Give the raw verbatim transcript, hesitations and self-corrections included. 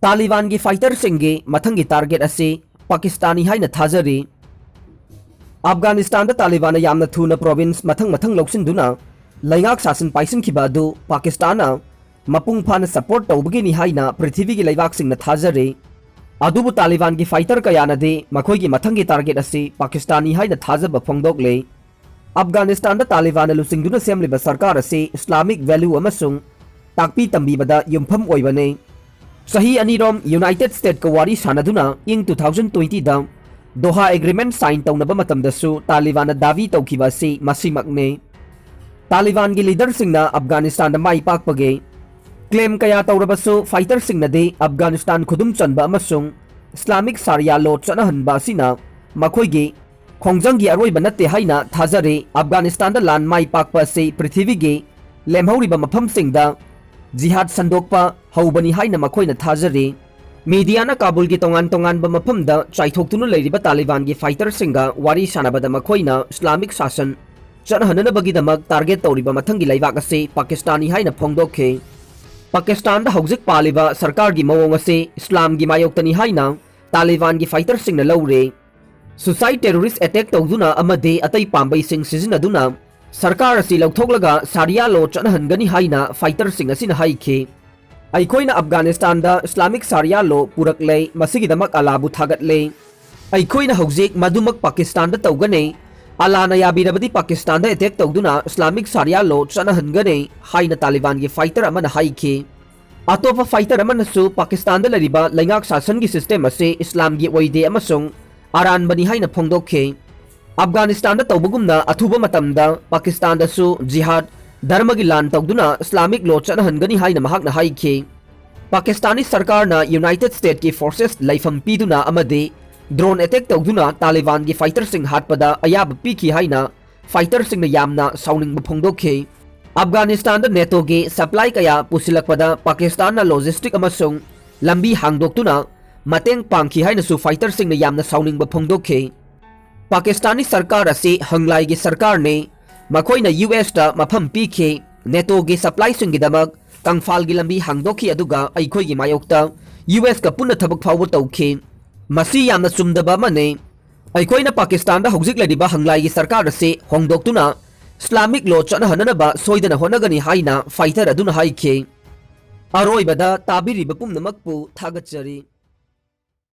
ꯇꯥꯂꯤꯕꯥꯟꯒꯤ ꯐꯥꯏꯇꯔꯁꯤꯡꯒꯤ ꯃꯊꯪꯒꯤ ꯇꯥꯔꯒꯦꯠ ꯑꯁꯤ ꯄꯥꯀꯤꯁꯇꯥꯟꯅꯤ ꯍꯥꯏꯅ ꯊꯥꯖꯔꯤ꯫ ꯑꯐꯒꯥꯅꯤꯁꯇꯥꯟꯗ ꯇꯥꯂꯤꯕꯥꯟꯅ ꯌꯥꯝꯅ ꯊꯨꯅ ꯄ꯭ꯔꯣꯚꯤꯟꯁ ꯃꯊꯪ ꯃꯊꯪ ꯂꯧꯁꯤꯟꯗꯨꯅ ꯂꯩꯉꯥꯛ ꯁꯥꯁꯟ ꯄꯥꯏꯁꯤꯟꯈꯤꯕ ꯑꯗꯨ ꯄꯥꯀꯤꯁꯇꯥꯟꯅ ꯃꯄꯨꯡ ꯐꯥꯅ ꯁꯄꯣꯔꯠ ꯇꯧꯕꯒꯤꯅꯤ ꯍꯥꯏꯅ ꯄ꯭ꯔꯤꯊꯤꯕꯤꯒꯤ ꯂꯩꯕꯥꯛꯁꯤꯡꯅ ꯊꯥꯖꯔꯤ꯫ ꯑꯗꯨꯕꯨ ꯇꯥꯂꯤꯕꯥꯟꯒꯤ ꯐꯥꯏꯇꯔ ꯀꯌꯥꯅꯗꯤ ꯃꯈꯣꯏꯒꯤ ꯃꯊꯪꯒꯤ ꯇꯥꯔꯒꯦꯠ ꯑꯁꯤ ꯄꯥꯀꯤꯁꯇꯥꯟꯅꯤ ꯍꯥꯏꯅ ꯊꯥꯖꯕ ꯐꯣꯡꯗꯣꯛꯂꯤ꯫ ꯑꯐꯒꯥꯅꯤꯁꯇꯥꯟꯗ ꯇꯥꯂꯤꯕꯥꯟꯅ ꯂꯨꯆꯤꯡꯗꯨꯅ ꯁꯦꯝꯂꯤꯕ ꯁꯔꯀꯥꯔ ꯑꯁꯤ ꯏꯁꯂꯥꯃꯤꯛ ꯚꯦꯂ꯭ꯌꯨ ꯑꯃꯁꯨꯡ ꯇꯥꯛꯄꯤ ꯇꯝꯕꯤꯕꯗ ꯌꯨꯝꯐꯝ ꯑꯣꯏꯕꯅꯤ꯫ ꯆꯍꯤ ꯑꯅꯤꯔꯣꯝ ꯌꯨꯅꯥꯏꯇꯦꯗ ꯁ꯭ꯇꯦꯠꯀ ꯋꯥꯔꯤ ꯁꯥꯅꯗꯨꯅ ꯏꯪ two thousand twenty ꯗ ꯗꯣꯍꯥ ꯑꯦꯒ꯭ꯔꯤꯃꯦꯟꯠ ꯁꯥꯏꯟ ꯇꯧꯅꯕ ꯃꯇꯝꯗꯁꯨ ꯇꯥꯂꯤꯕꯥꯟꯅ ꯗꯥꯕꯤ ꯇꯧꯈꯤꯕ ꯑꯁꯤ ꯃꯁꯤꯃꯛꯅꯤ꯫ ꯇꯥꯂꯤꯕꯥꯟꯒꯤ ꯂꯤꯗꯔꯁꯤꯡꯅ ꯑꯐꯒꯥꯅꯤꯁꯇꯥꯟꯗ ꯃꯥꯏ ꯄꯥꯛꯄꯒꯤ ꯀ꯭ꯂꯦꯝ ꯀꯌꯥ ꯇꯧꯔꯕꯁꯨ, ꯐꯥꯏꯇꯔꯁꯤꯡꯅꯗꯤ ꯑꯐꯒꯥꯅꯤꯁꯇꯥꯟ ꯈꯨꯗꯨꯝ ꯆꯟꯕ ꯑꯃꯁꯨꯡ ꯏꯁꯂꯥꯃꯤꯛ ꯁꯥꯔꯤꯌꯥ ꯂꯣ ꯆꯠꯅꯍꯟꯕ ꯑꯁꯤꯅ ꯃꯈꯣꯏꯒꯤ ꯈꯣꯡꯖꯪꯒꯤ ꯑꯔꯣꯏꯕ ꯅꯠꯇꯦ ꯍꯥꯏꯅ ꯊꯥꯖꯔꯤ꯫ ꯑꯐꯒꯥꯅꯤꯁꯇꯥꯟꯗ ꯂꯥꯟ ꯃꯥꯏ ꯄꯥꯛꯄ ꯑꯁꯤ ꯄ꯭ꯔꯤꯊꯤꯕꯤꯒꯤ ꯂꯦꯝꯍꯧꯔꯤꯕ ꯃꯐꯝꯁꯤꯡꯗ ꯖꯤꯍꯥꯗ ꯁꯟꯗꯣꯛꯄ ꯍꯧꯕꯅꯤ ꯍꯥꯏꯅ ꯃꯈꯣꯏꯅ ꯊꯥꯖꯔꯤ꯫ ꯃꯤꯗꯤꯌꯥꯅ ꯀꯥꯕꯨꯜꯒꯤ ꯇꯣꯉꯥꯟ ꯇꯣꯉꯥꯟꯕ ꯃꯐꯝꯗ ꯆꯥꯏꯊꯣꯛꯇꯨꯅ ꯂꯩꯔꯤꯕ ꯇꯥꯂꯤꯕꯥꯟꯒꯤ ꯐꯥꯏꯇꯔꯁꯤꯡꯒ ꯋꯥꯔꯤ ꯁꯥꯅꯕꯗ ꯃꯈꯣꯏꯅ ꯏꯁꯂꯥꯃꯤꯛ ꯁꯥꯁꯟ ꯆꯠꯅꯍꯟꯅꯅꯕꯒꯤꯗꯃꯛ ꯇꯥꯔꯒꯦꯠ ꯇꯧꯔꯤꯕ ꯃꯊꯪꯒꯤ ꯂꯩꯕꯥꯛ ꯑꯁꯤ ꯄꯥꯀꯤꯁꯇꯥꯟꯅꯤ ꯍꯥꯏꯅ ꯐꯣꯡꯗꯣꯛꯈꯤ꯫ ꯄꯥꯀꯤꯁꯇꯥꯟꯗ ꯍꯧꯖꯤꯛ ꯄꯥꯜꯂꯤꯕ ꯁꯔꯀꯥꯔꯒꯤ ꯃꯑꯣꯡ ꯑꯁꯤ ꯏꯁꯂꯥꯝꯒꯤ ꯃꯥꯌꯣꯛꯇꯅꯤ ꯍꯥꯏꯅ ꯇꯥꯂꯤꯕꯥꯟꯒꯤ ꯐꯥꯏꯇꯔꯁꯤꯡꯅ ꯂꯧꯔꯦ꯫ ꯁꯨꯁꯥꯏꯗ ꯇꯦꯔꯣꯔꯤꯁ ꯑꯦꯇꯦꯛ ꯇꯧꯗꯨꯅ ꯑꯃꯗꯤ ꯑꯇꯩ ꯄꯥꯝꯕꯩꯁꯤꯡ ꯁꯤꯖꯤꯟꯅꯗꯨꯅ ꯁꯔꯀꯥꯔ ꯑꯁꯤ ꯂꯧꯊꯣꯛꯂꯒ ꯁꯥꯔꯤꯌꯥ ꯂꯣ ꯆꯠꯅꯍꯟꯒꯅꯤ ꯍꯥꯏꯅ ꯐꯥꯏꯇꯔꯁꯤꯡ ꯑꯁꯤꯅ ꯍꯥꯏꯈꯤ꯫ ꯑꯩꯈꯣꯏꯅ ꯑꯐꯒꯥꯅꯤꯁꯇꯥꯟꯗ ꯏꯁꯂꯥꯃꯤꯛ ꯁꯥꯔꯤꯌꯥ ꯂꯣ ꯄꯨꯔꯛꯂꯦ, ꯃꯁꯤꯒꯤꯗꯃꯛ ꯑꯜꯂꯥꯕꯨ ꯊꯥꯒꯠꯂꯦ꯫ ꯑꯩꯈꯣꯏꯅ ꯍꯧꯖꯤꯛ ꯃꯗꯨꯃꯛ ꯄꯥꯀꯤꯁꯇꯥꯟꯗ ꯇꯧꯒꯅꯤ꯫ ꯑꯜꯂꯥꯅ ꯌꯥꯕꯤꯔꯕꯗꯤ ꯄꯥꯀꯤꯁꯇꯥꯟꯗ ꯑꯦꯇꯦꯛ ꯇꯧꯗꯨꯅ ꯏꯁꯂꯥꯃꯤꯛ ꯁꯥꯔꯤꯌꯥ ꯂꯣ ꯆꯠꯅꯍꯟꯒꯅꯤ ꯍꯥꯏꯅ ꯇꯥꯂꯤꯕꯥꯟꯒꯤ ꯐꯥꯏꯇꯔ ꯑꯃꯅ ꯍꯥꯏꯈꯤ꯫ ꯑꯇꯣꯞꯄ ꯐꯥꯏꯇꯔ ꯑꯃꯅꯁꯨ ꯄꯥꯀꯤꯁꯇꯥꯟꯗ ꯂꯩꯔꯤꯕ ꯂꯩꯉꯥꯛ ꯁꯥꯁꯟꯒꯤ ꯁꯤꯁꯇꯦꯝ ꯑꯁꯤ ꯏꯁꯂꯥꯝꯒꯤ ꯑꯣꯏꯗꯦ ꯑꯃꯁꯨꯡ ꯑꯔꯥꯟꯕꯅꯤ ꯍꯥꯏꯅ ꯐꯣꯡꯗꯣꯛꯈꯤ꯫ ꯑꯐꯒꯥꯅꯤꯁꯇꯥꯟꯗ ꯇꯧꯕꯒꯨꯝꯅ ꯑꯊꯨꯕ ꯃꯇꯝꯗ ꯄꯥꯀꯤꯁꯇꯥꯟꯗꯁꯨ ꯖꯤꯍꯥꯗ ꯙꯔꯃꯒꯤ ꯂꯥꯟ ꯇꯧꯗꯨꯅ ꯏꯁꯂꯥꯃꯤꯛ ꯂꯣ ꯆꯠꯅꯍꯟꯒꯅꯤ ꯍꯥꯏꯅ ꯃꯍꯥꯛꯅ ꯍꯥꯏꯈꯤ꯫ ꯄꯥꯀꯤꯁꯇꯥꯅꯤ ꯁꯔꯀꯥꯔꯅ ꯌꯨꯅꯥꯏꯇꯦꯗ ꯁ꯭ꯇꯦꯠꯀꯤ ꯐꯣꯔꯁꯦꯁ ꯂꯩꯐꯝ ꯄꯤꯗꯨꯅ ꯑꯃꯗꯤ ꯗ꯭ꯔꯣꯟ ꯑꯦꯇꯦꯛ ꯇꯧꯗꯨꯅ ꯇꯥꯂꯤꯕꯥꯟꯒꯤ ꯐꯥꯏꯇꯔꯁꯤꯡ ꯍꯥꯠꯄꯗ ꯑꯌꯥꯕ ꯄꯤꯈꯤ ꯍꯥꯏꯅ ꯐꯥꯏꯇꯔꯁꯤꯡꯅ ꯌꯥꯝꯅ ꯁꯥꯎꯅꯤꯡꯕ ꯐꯣꯡꯗꯣꯛꯈꯤ꯫ ꯑꯐꯒꯥꯅꯤꯁꯇꯥꯟꯗ ꯅꯦꯇꯣꯒꯤ ꯁꯄ꯭ꯂꯥꯏ ꯀꯌꯥ ꯄꯨꯁꯤꯜꯂꯛꯄꯗ ꯄꯥꯀꯤꯁꯇꯥꯟꯅ ꯂꯣꯖꯤꯁꯇꯤꯛ ꯑꯃꯁꯨꯡ ꯂꯝꯕꯤ ꯍꯥꯡꯗꯣꯛꯇꯨꯅ ꯃꯇꯦꯡ ꯄꯥꯡꯈꯤ ꯍꯥꯏꯅꯁꯨ ꯐꯥꯏꯇꯔꯁꯤꯡꯅ ꯌꯥꯝꯅ ꯁꯥꯎꯅꯤꯡꯕ ꯐꯣꯡꯗꯣꯛꯈꯤ꯫ ꯄꯥꯀꯤꯁꯇꯥꯅꯤ ꯁꯔꯀꯥꯔ ꯑꯁꯤ ꯍꯪꯂꯥꯏꯒꯤ ꯁꯔꯀꯥꯔꯅꯤ꯫ ꯃꯈꯣꯏꯅ ꯌꯨ ꯑꯦꯁꯇ ꯃꯐꯝ ꯄꯤꯈꯤ꯫ ꯅꯦꯇꯣꯒꯤ ꯁꯄ꯭ꯂꯥꯏꯁꯤꯡꯒꯤꯗꯃꯛ ꯀꯪꯐꯥꯜꯒꯤ ꯂꯝꯕꯤ ꯍꯥꯡꯗꯣꯛꯈꯤ, ꯑꯗꯨꯒ ꯑꯩꯈꯣꯏꯒꯤ ꯃꯥꯌꯣꯛꯇ ꯌꯨ ꯑꯦꯁꯀ ꯄꯨꯟꯅ ꯊꯕꯛ ꯐꯥꯎꯕ ꯇꯧꯈꯤ꯫ ꯃꯁꯤ ꯌꯥꯝꯅ ꯆꯨꯝꯗꯕ ꯑꯃꯅꯤ꯫ ꯑꯩꯈꯣꯏꯅ ꯄꯥꯀꯤꯁꯇꯥꯟꯗ ꯍꯧꯖꯤꯛ ꯂꯩꯔꯤꯕ ꯍꯪꯂꯥꯏꯒꯤ ꯁꯔꯀꯥꯔ ꯑꯁꯤ ꯍꯣꯡꯗꯣꯛꯇꯨꯅ ꯏꯁꯂꯥꯃꯤꯛ ꯂꯣ ꯆꯠꯅꯍꯟꯅꯅꯕ ꯁꯣꯏꯗꯅ ꯍꯣꯠꯅꯒꯅꯤ ꯍꯥꯏꯅ ꯐꯥꯏꯇꯔ ꯑꯗꯨꯅ ꯍꯥꯏꯈꯤ꯫ ꯑꯔꯣꯏꯕꯗ ꯇꯥꯕꯤꯔꯤꯕ ꯄꯨꯝꯅꯃꯛꯄꯨ ꯊꯥꯒꯠꯆꯔꯤ꯫